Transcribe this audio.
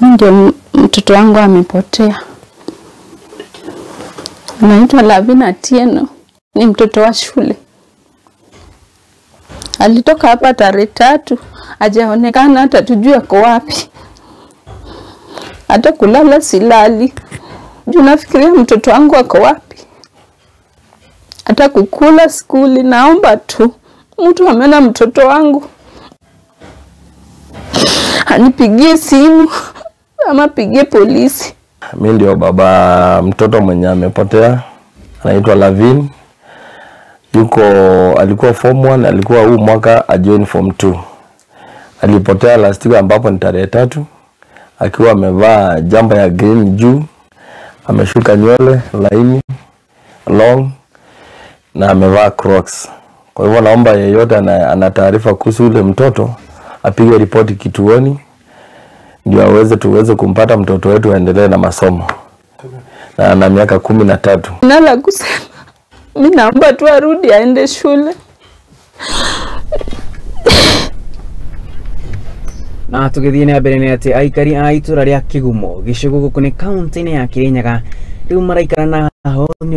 Ndio mtoto wangu amepotea. Anaitwa Lavina Atieno, ni mtoto wa shule. Alitoka hapa tarehe 3, hajaonekana hata tujue ako wapi. Hata kulala silali. Juu nafikiria mtoto wangu ako wapi. Hata kukula skuli, naomba tu mtu ameona mtoto wangu anipigie simu ama pigie polisi. Mimi ndio baba mtoto mwenye amepotea, anaitwa Lavin. Yuko alikuwa form 1, alikuwa huu mwaka ajoin form 2. Alipotea last week ambapo ni tarehe 3, akiwa amevaa jamba ya green juu, ameshuka nywele laini long na amevaa Crocs. Kwa hivyo naomba yeyote ana taarifa kuhusu yule mtoto apige ripoti kituoni ndio aweze tuweze kumpata mtoto wetu aendelee na masomo. Na ana miaka 13. Nala kusema mimi naomba tu arudi aende shule. Na tugithie na mbere ni ati aikari a itura ria Kigumo gicigo guku ni kaunti-ini ya Kirinyaga riu maraikara na ho ni